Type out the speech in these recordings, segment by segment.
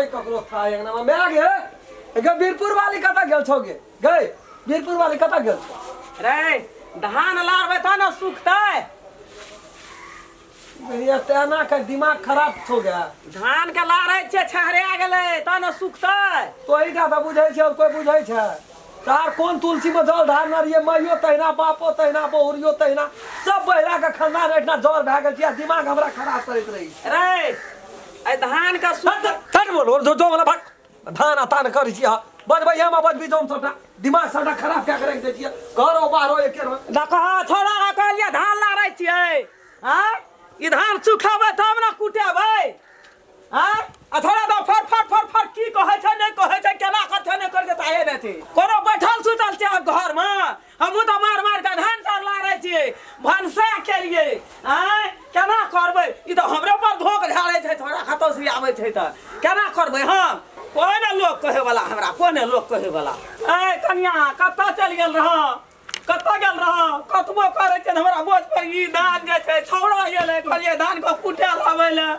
नहि ककरो था अंगना में माय गे गे बीरपुर वाली कतऽ गेल छौ गे गे बीरपुर वाली कतऽ गेल छौ रे धान लारबै तब ने सुखतै भैया तेना के दिमाग खराब छौ गे धान के लारै छियै छहरा गेलै तब ने सुखतै तोही टा तऽ बुझै छै और कोइ बुझै छै तार कोन तुलसी में जल ढारने रहियै माइयो तहिना बापो तहिना बहुरियो तहिना सब बहिरा के खानदान एहिठिना जर भए गेल छै आ दिमाग हमरा खराब करैत रही रे एहि धान के सुख थट बोल और जो जो वाला भाग धान आ तान करै छी अहाँ बजबै हम आ बजबी हम सबटा दिमाग सबटा खराब कए के राखि दै छियै घरो बाहरो एके रंग देखो छोड़ा के कहलियै धान लारै छियै आँय ई धान सुखेबै तब ने कुटेबै आँय आ थोड़ा द फट फट फट फट की कहै छै नहि कहै छै केना करतै नहि करतै ताहे नहि छै कोनो बैठल सुतल छै आब घरमे हमहूँ तऽ मार मार कऽ धान चाउर लारै छियै भनसा केलियै आँय केना करबै ई तऽ हमरे पर धोक झाड़ै छै थोड़ा कतौ से आबै छै तऽ केना करबै हम कोइ ने लोक कहैवला हमरा कोइ ने लोक कहैवला ऐ कनिया कतऽ चलि गेल रह कतऽ गेल रह कतबो करै छै हमरा बोझ पर ई धान जे छै छौड़ा गेलै कहलियै धानके कुटे लाबै लए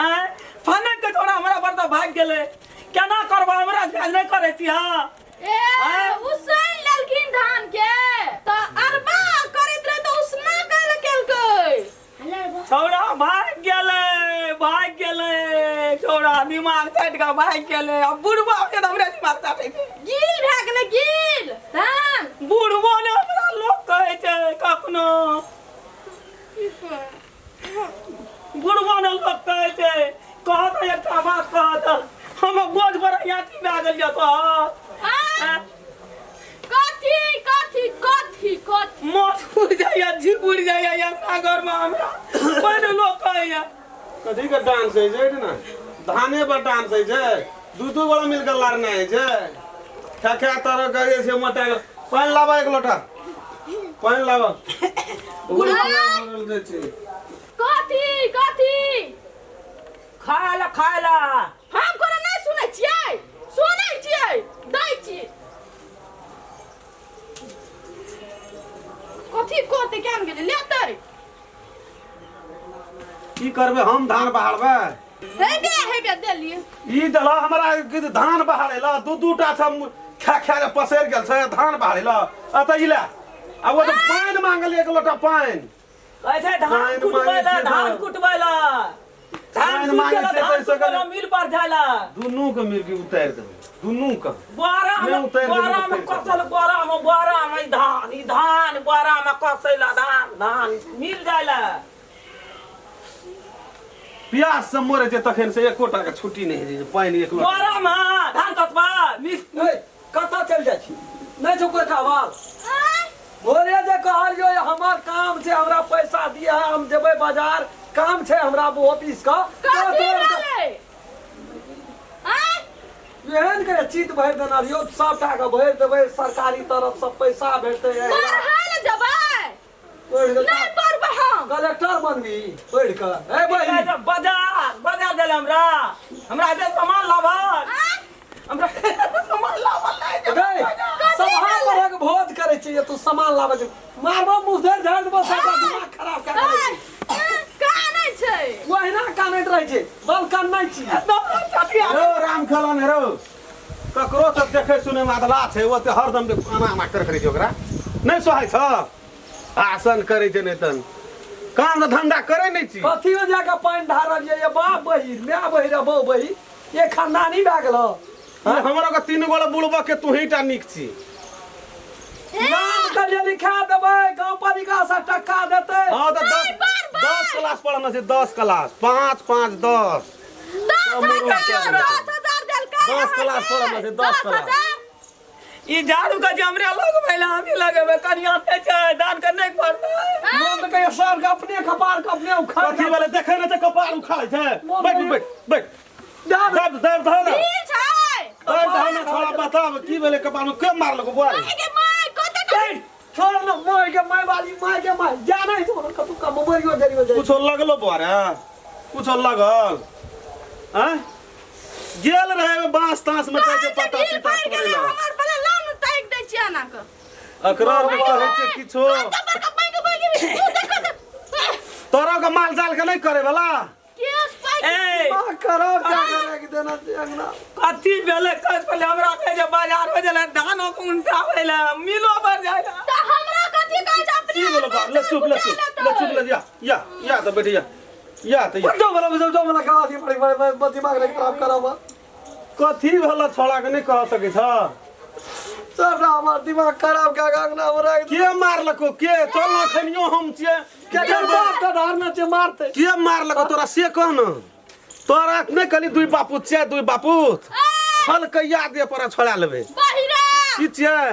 आँय फनक के छौड़ा हमरा पर तऽ भागि गेलै केना करबै हमरा नहि करै छी अहाँ ए उसैन लेलखिन धान के तऽ अरबा करैत रहे तऽ उसना कैल केलकै छौड़ा भागि गेलै भागि गेलै छौड़ा दिमाग चाटि कऽ भागि गेलै आ बुढ़बा के तऽ हमरे दिमाग चाटै छै गील भए गेलै गील धान बुढ़बो ने हमरा लोक कहै छै कखनो बुढ़बो ने लोक कहै छै कहत एकटा बात कहत हम बोझ पर याची भए गेल तोहर आँय? कथी कथी कथी कथी मोट उड़ि जाइए झिप उड़ि जाइए अंगना घरमे हमरा कोइ ने लोक कहैए कथी के डांस होइ छै ना धाने पर डांस होइ छै दू दू गोड़ा मिल के लड़ना होइ छै खा खा तरह के छै मोटा पानि लाबा एक लोटा पानि लाबा मरल जाइ छै कथी कथी खाय ला खाय ला हम कोनो नहि सुनै छियै सुनै छियै दै छी कथी कहते केहन गेलै लेतै की करबै हम धान बहारबै हे बे हे बे देलियै ई देला हमरा कि धान बहारे ला दू दू टा सब खा खा के पसैर गेल छै धान बहारे ला अतऽ ई ले आ ओ तऽ पानि मांगल एक लोटा पानि कहै छै धान पानि कुटबै मांगै ला छियै धान तऽ। कुटबै ला धान पानि सुखि मांगै गेलै छियै धान तऽ कुटबै ला सगरे। मिल पर जाय ला दुनू के मिल के उतारि देबै दुनू के बोरा नहि में उतारि देबै बोरा तऽ में फेर कसल बोरा में बोरा में ई धान ई धान बोरा में कसै ला धान धान मिल जाय ला प्यास से मरे छै तखन से एकोटा के छुट्टी नहि होइ छै पानि एक लोटा बोरा में धान कसबा मिल ए, कतऽ चलि जाइ छी नहि छौ कोइ कहवाल भोरे जे कहलियो हमर काम छै हमरा पैसा दिअ हम जेबै बाजार काम छै हमरा ऑफिस का कथी भेलै आँय एहन के चीत भरि देना रहियो सबटा के भरि देबै सरकारी तरफ से पैसा भेटतै पढ़ै लए जेबै पढ़ि गेल नहि पढ़बै हम कलेक्टर बनबी पढ़ि कऽ ए बहिन बाजार बाजार गेल हमरा हमरा जे सामान लाबल आँय हमरा सामान लाबल नहि गई सभा परक भोज करै छियै तू सामान लाबै छै मारबो मुँह धरि झाड़ि देबो सबटा दिमाग खराब कए कऽ दै छै। कानै छै ओहिना कानैत रहै छै बल कन्नै छी रौ राम खेलन रौ ककरो सब देखै सुनै मे अधला छै ओते हरदम एना एना करैत रहै छै ओकरा नहि सोहाइ छ भाषण करै छै नहि तन काम तऽ धंधा करै नहि छी कथी में जाके पानि ढारलियै ये बाप बहिर माय बहिर आ बहू बहिर ये खानदानी भए गेल ये हमरो के तीन गोला बुढ़बा के तू ही टा नीक छी नाम के लिए लिखा देबै गाँव पालिका से टक्का देतै हाँ तऽ दस दस क्लास पढ़ना छै 10 क्लास 5 5 10 10,000 10,000 देलकै 10 क्लास पढ़ना छै 10 क्लास ई झाड़ू के जे हमरे लगबै ला हमही लगेबै कनिया नहि छै दान के नहि पड़तै मोन तऽ कहियो सर के अपने कपार के अपने उखाड़ कथी वाले देखै नहि छै कपार उखाड़ै छै बैठ बैठ बैठ दाब दाब दाब धर ना की छै दाब धर ना छोड़ा बताब की भेलै कपार में के मारलको बुआ रे माय गे माय कते ए, छोड़ ना माय के माय वाली माय के माय जा नहीं छोड़ कतु का मोबाइल जरियो जाय कुछो लगलो बुआ रे कुछो लगल हैं गेल रहे बांस तांस में जाके पता ढील सीता पड़ि तोड़ै गेलै ला हमर पहिले लाउ ने ताकि दै छियै एना कऽ एकरा आर के कहै छै किछो कते बड़का पैघ पैघ तू देखो तऽ तोरा के माल जाल के नहीं करे वाला केस पैघ ए दिमाग दिमाग खराब क्या करे के देना छै अंगना। कथी भेलै कस पहिले हमरा कहै छै बाजार में गेलै धानो के उनटाबै लए मिलो पर जाइ लए। तऽ हमरा कथी कहै छै अपने की बोलो हाथ ले चुप ले चुप ले चुप ले या या या तो बेटी या या तो या। जो बोला जो बोला कहा दी बड़ी बड़ी दिमाग नहीं खराब करा हुआ। कथी भेल छोड़ा के नहीं कह सकै छ? सबटा हमर दिमाग खराब कए कऽ अंगना मे राखि के मारलको के? चल न खनियो हम छियै। केकर बाप के धारने छै मारतै? के मारलको तोरा से कह न। तोरा नहि कहली दुई बापूत छियै, दुई बापूत फल कहिया दे पर छोड़ा लेबै। बहिरा की छियै?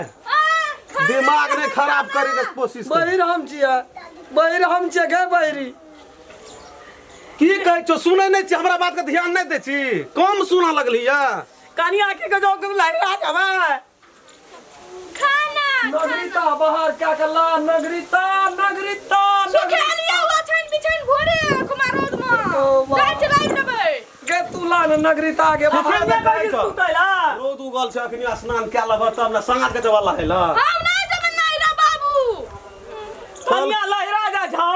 दिमाग नहि खराब करे के कोशिश कर। बहिर हम छियै, बहिर हम छियै गे बहिरी। की कहै छौ? सुनै नहि छी हमरा बात के ध्यान नहि दै छी, कम सुनऽ लगली या। कनिया के जो लहरा जाबै। खाना नगरीता बाहर क्या के ला नगरीता नगरीता सुखेलिया हुआ छैन बिछैन भोरे खुमा रोड में जाय चलाइ देबै। गे तू ला न नगरीता के बाहर। कनिया के सुतैला रौद उगल छै अखनी स्नान कए लेबह तब ने साँझ के जब लहे ला। हम नहि जेबै नैरा बाबू। कनिया लहरा जा छौ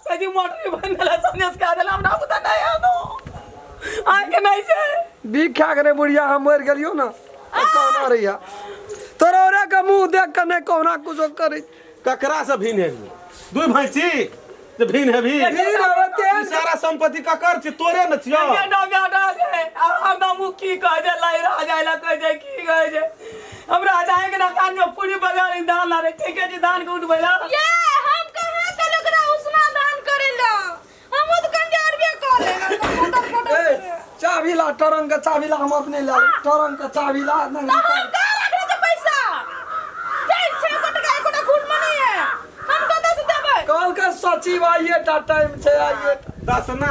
कजी मोटरी बन गेलै सनेस कए देला हमरा बुता नहि आनो आके नहि छै। बीख खा के रे बुढ़िया हम मरि गेलियौ न कहना रहिया तोरा ओरे के मुंह देख के नहि कहुना कुछो करै। ककरा से भिन हेबी? दुई भाई छी जे भिन हेबी? भिन हेबै तेहन ई सारा संपत्ति ककर छी? तोरे न छियौ। बेटा बेटा छै आ हरदम उ की कहै छै लहरा जाइ ला कहै छै की कहै छै हमरा जाय के ना कान में पूरी बजार धान ला रे के के धान के उठबै ला। ये हम कहाँ कहलियै ओकरा उसना धान करै ला? हम तो कंगे अरबे कह लेना ए चाबी ला टरंग के चाबी ला हम अपने ला टरंग के चाबी ला। तो हम कहाँ रखने छै पैसा? छै छै एको टका एकोटा खूट में नहीं है, हम कतऽ से देबै? कल के सचिव आइए टा टाइम छै आइए दस ना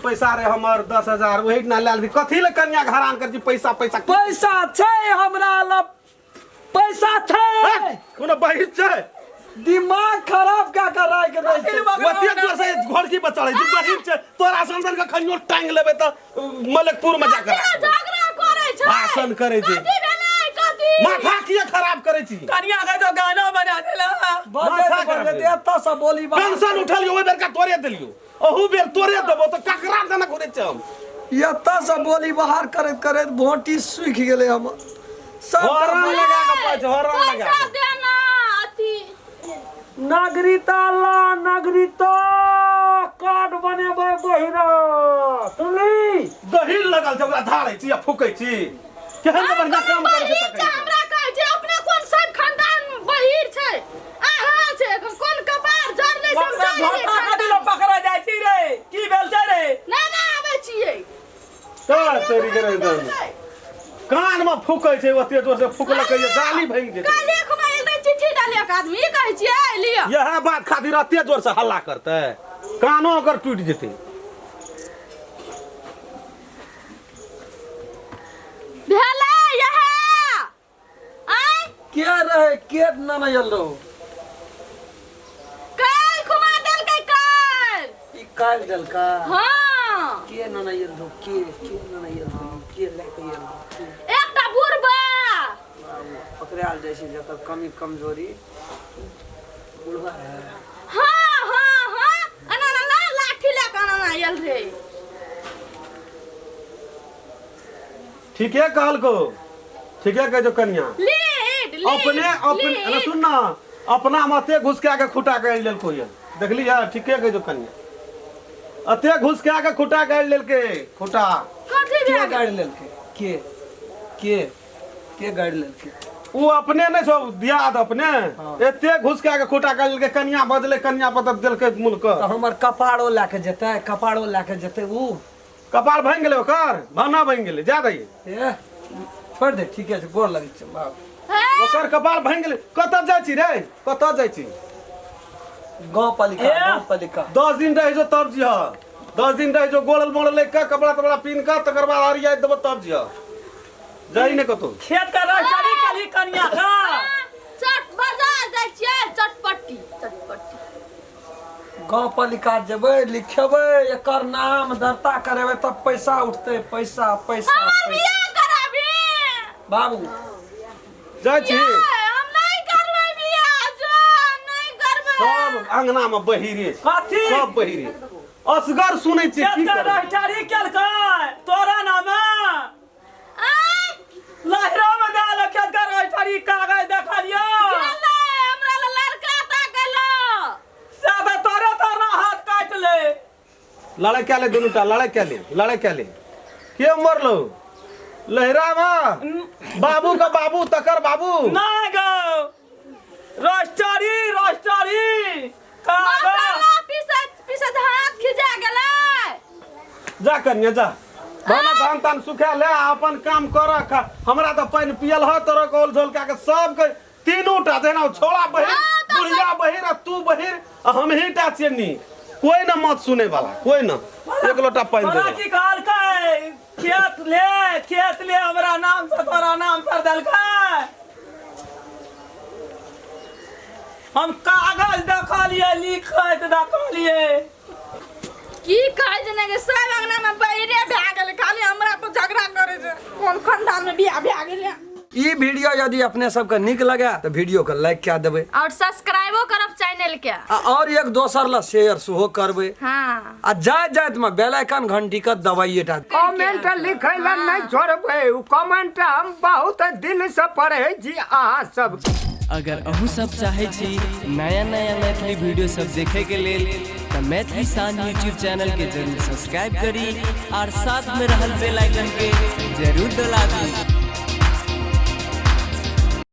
पैसा रे हमर 10,000 वही ना ले लेबही। कथी ले कन्या घरान कर छी पैसा पैसा? पैसा छै हमरा लग पैसा छै। कोनो बहिर छै? दिमाग खराब क्या कर राखि दै छै। ओते जोर से घोड़की पर चढ़ै छै बहिर छै। तोरा सन के खनियो टांग लेबै तऽ मलकपुर में जाके राखबै। झगड़ा करै छै भाषण करै छै। कथी भेलै कथी? माथा किया खराब करै छी? कनिया के तो गाना बना देला। बजैत बजैत एतऽ से बोली बाहर। पेंशन उठलियो ओहि बेरका तोरे देलियो, ओहू बेर तोरे देबो तऽ ककरा देने घुरै छै हम? एतऽ से बोली बाहर करैत करैत भोंटी सूखि गेलै हमर। सब हॉर्न लगा के पाइ छै, हॉर्न लगा पैसा के। देना अथी नागरिकता ला नागरिकता कार्ड बनेबै बहिना सुनली? गहीर लगल छै ओकरा धारै छी आ फूकै छी। केहन ने बढ़िया काम करै छै बहिर तकरै छै हमरा कहै छै अपने कोन सब खानदान बहिर छै अहाँ छै कोन कपार जरलै सब ओकरा जानि घोटा कथी लए पकड़ा जाइ छी रे? की भेल छै रे? नहि नहि आबै छियै। तर तोरी के रहि दन। कान में फूकै छै ओते जोर से फूकलकै जे जाली भांगि जेतै। काल्हि खुमा एल रहै चिट्ठी डालिया के आदमी कहै छियै लिअ। इएह बात खातिर एते जोर से हल्ला करतै कानो ओकर टूटि जेतै। भेलै इएह आँय। के रहे के ननैल रहो? काल्हि खुमा देलकै काल्हि। ई काल्हि देलकै? हाँ। के ननैल रहो? के के ननैल रहो? के लए के आयल रहो? एकटा बुढ़बा पकड़ायल जाइ छै जकर कमी कमजोरी बुढ़बा है। हाँ हाँ हाँ एना एना ना लाठी लए कऽ एना एना आयल रहै। ठीके कहलको, ठीके कहै छौ कनिया। लीड लीड अपने अपने अरे सुन ना अपना मते घुसका के खुटा के आनि लेलको ये देखली है? ठीके कहै छौ कनिया, अते घुसका के खुटा के आनि लेलकै खुटा। कथी के भेल? गाड़ि लेलकै? के के के गाड़ि लेलकै? उ अपने नहि छौ दियाद अपने एते घुसका के खुटा के लेलकै। कनिया बजलै कनिया पर तऽ देलकै मुलक। तऽ हमर कपाड़ो लए के जेतै, कपाड़ो लए के जेतै उ। कपार भांगि गेलै ओकर, भाना भांगि गेलै जा दही। ए छोड़ि दे, ठीके छै गोर लगै छै बाप। ओकर कपार भांगि गेलै। कतऽ जाइ छी रे? कतऽ जाइ छी? गाँव पालिका, गाँव पालिका। 10 दिन रहै छौ तब जिह, 10 दिन रहै छौ गोड़ल मोड़ल लए कऽ कपड़ा तपड़ा पीन कऽ तकर बाद अरिया देबो तब जिह। जाइ नहि कतौ। खेत के रखड़ी कली कनिया का। चट बाजार जाइ छियै चटपट्टी चटपट्टी। गाँव पालिका जेबै लिखेबै एकर नाम दर्ता करेबै तब पैसा उठतै। पैसा पैसा हमर पैसा। बियाह कराबी बाबू जाइ छी। हम नहि करबै बियाह जो नहि करबै। सब अंगना में बहिरे छै। कथी? सब बहिरे असगर सुनै छियै की खेत के करबै? रखड़ी केलकै। रजिस्ट्री कागज देखलियो। गेलै हमरा लए लड़का ताकल। से तऽ तोरे तोरा हाथ काटि ले। लड़े क्या ले दुनू टा लड़े क्या ले लड़े क्या ले के मरलो लहरा में बाबू का बाबू तकर बाबू। ना गो रजिस्ट्री रजिस्ट्री कागज। मसाला पीसैत पीसैत हाथ खिजा गेलै। जा कनिया जा धान धान तान सुखा ले आ अपन काम कर। हमरा तऽ पानि पियल ह तोरा ओल झोल कए के सब के तीनू टा जेना छोड़ा बहिर हाँ, तऽ बुढ़िया बहिर आ तू बहिर आ हमही टा छियै नीक। कोई न मत सुने वाला कोई न एक लोटा पानि तोरा दे। की कहलकै खेत ले हमरा नाम से तोरा नाम पर देलकै। हम कागज देखलिए लिखैत देखलिए। की कहै छै ने कि सब अंगना में बहिरे भए गेलै खाली हमरा पर झगड़ा करै छै। कोन खानदान में बियाह भए गेलै। ई वीडियो यदि अपने सबके नीक लगे तो वीडियो के लाइक कए देबै और सब्सक्राइबो करब चैनल के आ और एक दोसर ला शेयर सेहो करबै। हाँ आ जाइत जाइत में बेल आइकन घंटी के दबाइए टा। कमेंट लिखै ला नहीं छोड़बै, उ कमेंट हम बहुत दिल से पढ़ै छी अहाँ सब। अगर अहूँ सब चाहै छी नया नया मैथिली वीडियो सब देखे के लेल तऽ मैथिली शान यूट्यूब चैनल के जरूर सब्सक्राइब करी और साथ में रहल बेल आइकन के जरूर दबाबी।